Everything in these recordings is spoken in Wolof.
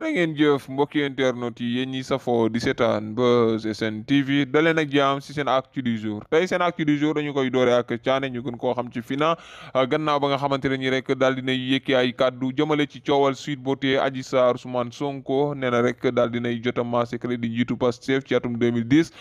jërë ngeen jëf mbokki internet yi yéen ñi safoo di seetaan Buzz SN TV daleen ak jaam si seen actu du jour tey seen actu du jour dañu koy doore ak Thiané ñu gën koo xam ci Fina gannaaw ba nga xamante ne ñi rek daal dinay yëkki ay kàddu jëmale ci coowal Sweet Beauté Adji Sarr Ousmane Sonko nee na rek daal dinay jot a maase di njiitu Pastef ci atum 2010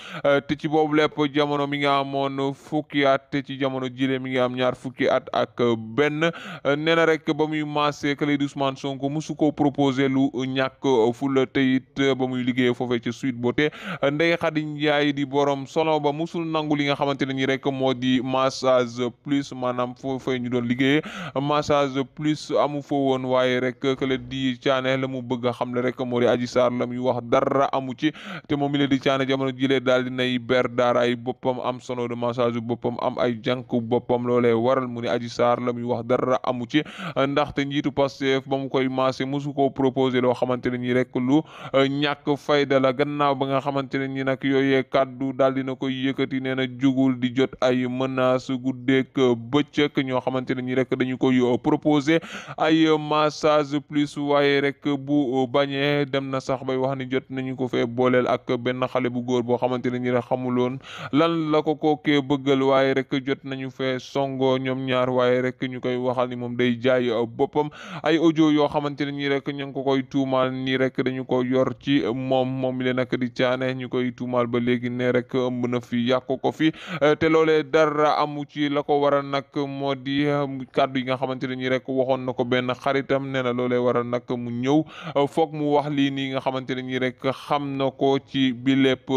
te ci boobu lépp jamono mi nga amoon fukki at te ci jamono jile mi ngi am ñaar fukki at ak benn nee na rek ba muy maase di Ousmane Sonko musu ko proposé lu ñàkk fula teyit ba muy liggéey foofee ci Sweet Beauté Ndeye Khady Ndiaye di borom solo ba musul nangu li nga xamante ne ñi rek moo di massage plus maanaam foofee ñu doon liggéeyee massage plus amu fa woon waaye rek kële di Thiané la mu bëgg a xam le rek moo di Adji Sarr la muy wax dara amu ci te moom mi la di Thiané jamono jilee daal dinay ber daaraay boppam am salon de massage boppam am ay jànk boppam loolee waral mu ne Adji Sarr la muy wax dara amu ci ndaxte njiitu Pastef ba mu koy maase musu ko proposé loo xamante ne ñi rek lu ñàkk fayda la gannaaw ba nga xamante ne ñi nag yooyee kàddu daal dina koy yëkkati nee na jugul di jot ay menaces guddeeg bëccëg ñoo xamante ne ñi rek dañu koy proposé ay massage plus waaye rek bu bañee dem na sax bay wax ni jot nañu ko fee booleel ak benn xale bu góor boo xamante ne ñi rek xamuloon lan la ko kookee bëggal waaye rek jot nañu fee songo ñoom ñaar waaye rek ñu koy waxal ni moom day jaay boppam ay audio yoo xamante ne ñi rek ñu ngi ko koy tuumaal nii rek dañu ko yor ci moom mi leen nag di Thiané ñu koy tuumaal ba léegi ne rek ëmb na fi yàq ko fi te loolee dara amu ci la ko waral nag moo di kàddu yi nga xamante ne ñi rek waxoon na ko benn xaritam nee na loolee waral nag mu ñëw foog mu wax lii nii nga xamante ne ñi rek xam na ko ci bi lépp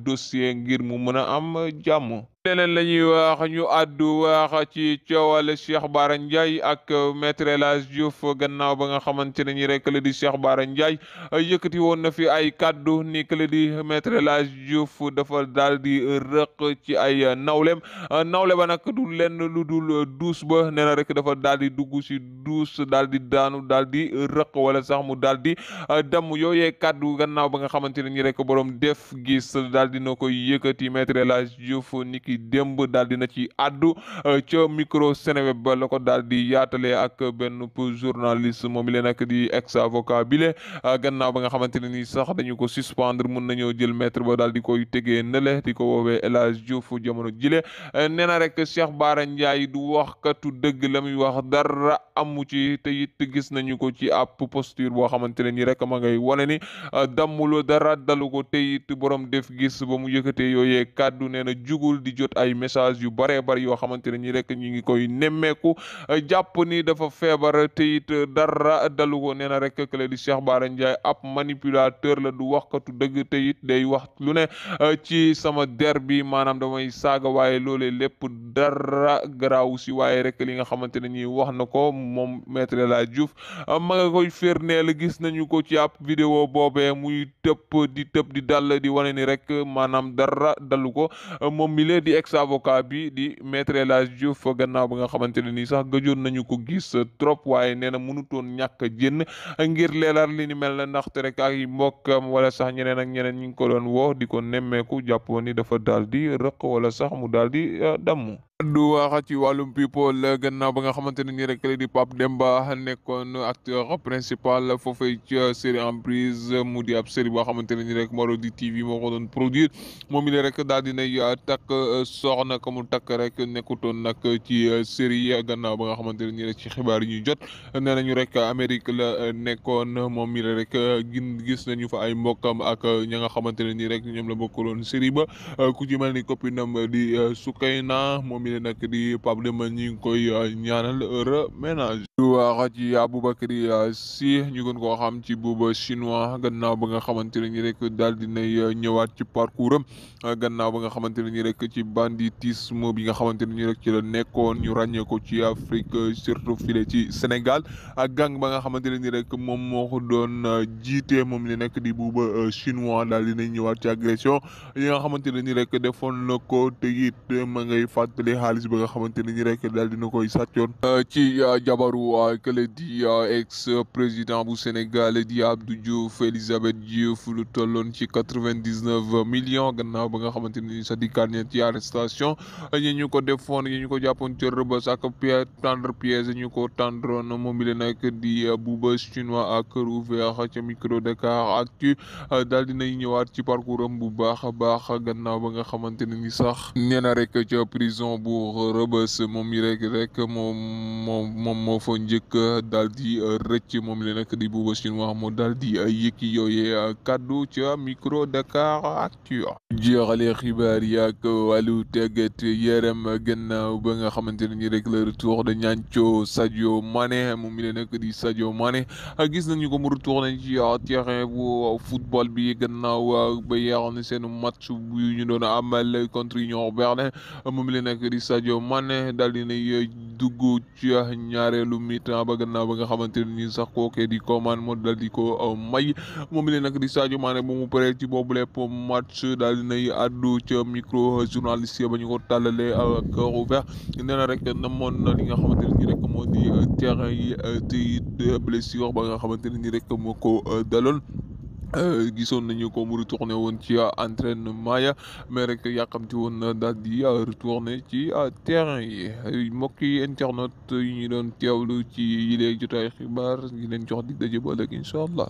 dossier ngir mu mën a am jàmm. leneen la ñuy wax ñu àddu wax ci coowal Cheikh Bara Ndiaye ak Maître El Hadji Diouf gannaaw ba nga xamante ne ñi rek la di Cheikh Bara Ndiaye yëkkati woon na fi ay kaddu ni que la di Maître El Hadji Diouf dafa daal di rëq ci ay nawlem nawle ba nag du lenn lu dul duus ba nee na rek dafa daal di dugg si duus daal di daanu daal di rëq wala sax mu daal di damm yooyee kaddu gannaaw ba nga xamante ne ñi rek borom def gis daal dina koy yëkkati Maître El Hadji Diouf niki démb daal dina ci addu ca micro Seneweb ba la ko daal di yaatale ak benn journaliste moom leen ak di ex avocat bile gannaaw ba nga xamante ne ni sax dañu ko suspendre mun nañoo jël maître ba daal di koy tegee nele di ko woowee El Hadji Diouf jamono jile nee na rek Cheikh Bara Ndiaye du waxkatu dëgg la muy wax dara amu ci te it gis nañu ko ci ab posture boo xamante ne ni rek ma ngay wane ni dammuloo dara dalu ko te it borom def gis ba mu yëkkatee yooyee kàddu nee na jugul di jot ay message yu bare bari yoo xamante ne ñi rek ñu ngi koy nemmeeku jàpp ni dafa feebar te it dara dalu ko nee na rek kële di Cheikh Bara Ndiaye ab manipulateur la du waxkatu dëgg te it day wax lu ne ci sama der bi maanaam damay saaga waaye loolee lépp dara garaaw si waaye rek li nga xamante ne ñi wax na ko moom Maître El Hadji Diouf ma nga koy firndeel gis nañu ko ci ab vidéo boobee muy tëb di dal di wane ni rek maanaam dara dalu ko moom mi lee di ex avocat bi di Maître El Hadji Diouf gannaaw ba nga xamante ne nii sax gëjoon nañu ko gis trop waaye nee na mënutoon ñàkk a génn ngir leeral li ni mel na ndaxte rek ak mbokkam wala sax ñeneen ak ñeneen ñi ngi ko doon woo di ko nemmeeku jàppoon ni dafa daal di rëq wala sax mu daal di damm. du wax ci wàllum people gannaaw ba nga xamante ne nii rek di Pape Demba nekkoon acteur principal foofee ci série Emprise mu di ab série boo xamante ne nii rek Marodi TV moo ko doon produire moom it rek daal dinay takk soxna ka mu takk rek nekkutoon nag ci série gannaaw ba nga xamante ne nii rek ci xibaar yi ñuy jot nee nañu rek Amérique la nekkoon moom mi rek gis nañu fa ay mbokkam ak ña nga xamante ne nii rek ñoom la bokkaloon série ba ku ci mel ni copinam di Soukeyna moom nag di Pape Demba ñi ngi koy ñaanal heure ménage du wax ci Aboubacry Sy ñu gën koo xam ci Bouba chinois gannaaw ba nga xamante ne ñi rek daal dinay ñëwaat ci parcours am gannaaw ba nga xamante ne ñi rek ci banditisme bi nga xamante ne ñi rek ci la nekkoon ñu ràññee ko ci Afrique surtout file ci Sénégal ak gang ba nga xamante ne ñi rek moom moo ko doon jiite moom li nekk di Bouba chinois daal dinay ñëwaat ci agression yi nga xamante ne ñi rek defoon na ko te it ma ngay fàttali xaalis ba nga xamante ne ni rek daal dina koy sàccoon ci jabaru kële di ex président bu Sénégal di Abdou Diouf Elisabeth Diouf lu tolloon ci 99 millions gannaaw ba nga xamante ne ni sa dikkaat ñeen ci arrestation ñi ñu ko defoon ñi ñu ko jàppoon ci Rebeuss ak tendre piège ñu ko tendroon moom mi la nag di Bouba Chinois à cœur ouvert ca micro Dakar Actu daal dinay ñëwaat ci parcours am bu baax a baax gannaaw ba nga xamante ne ni sax nee na rek ca prison bu Rebeuss moom mi rek moom moo fa njëkk daal di rëcc moom mi la nag di Bouba Chinois moo daal di yëkki yooyee kaddu ca micro Dakar Actu jeexale xibaar yi ak wàllu tàggat yaram gannaaw ba nga xamante ne ni rek le retour de Ñanco Sadio Mané moom mi la nag di Sadio Mané gis nañu ko mu retourné ci terrain bu football bi gannaaw ba yeexoon seen match bu ñu doon amal contre Union Berlin moom mi la nag di Sadio Mané daal di nay dugg ci ñaareelu mi-temps ba gannaaw ba nga xamante ne ni sax kookee di Coman moo daal di ko may moom mi la nag di Sadio Mané bu mu paree ci boobu lépp match daal di nay addu ca micro journaliste ba ñu ko tàllalee ak cœur ouvert nee na rek namoon na li nga xamante ne ni rek moo di terrain yi te blessure ba nga xamante ne ni rek moo ko daloon gisoon nañu ko mu retourné woon ci entraînement ya mais rek yàqamti woon na daal di retourné ci terrain yi mbokki internet yi ñu doon teewlu ci yile jotaay xibaar ngi leen jox dig daje ba ëllëg incha allah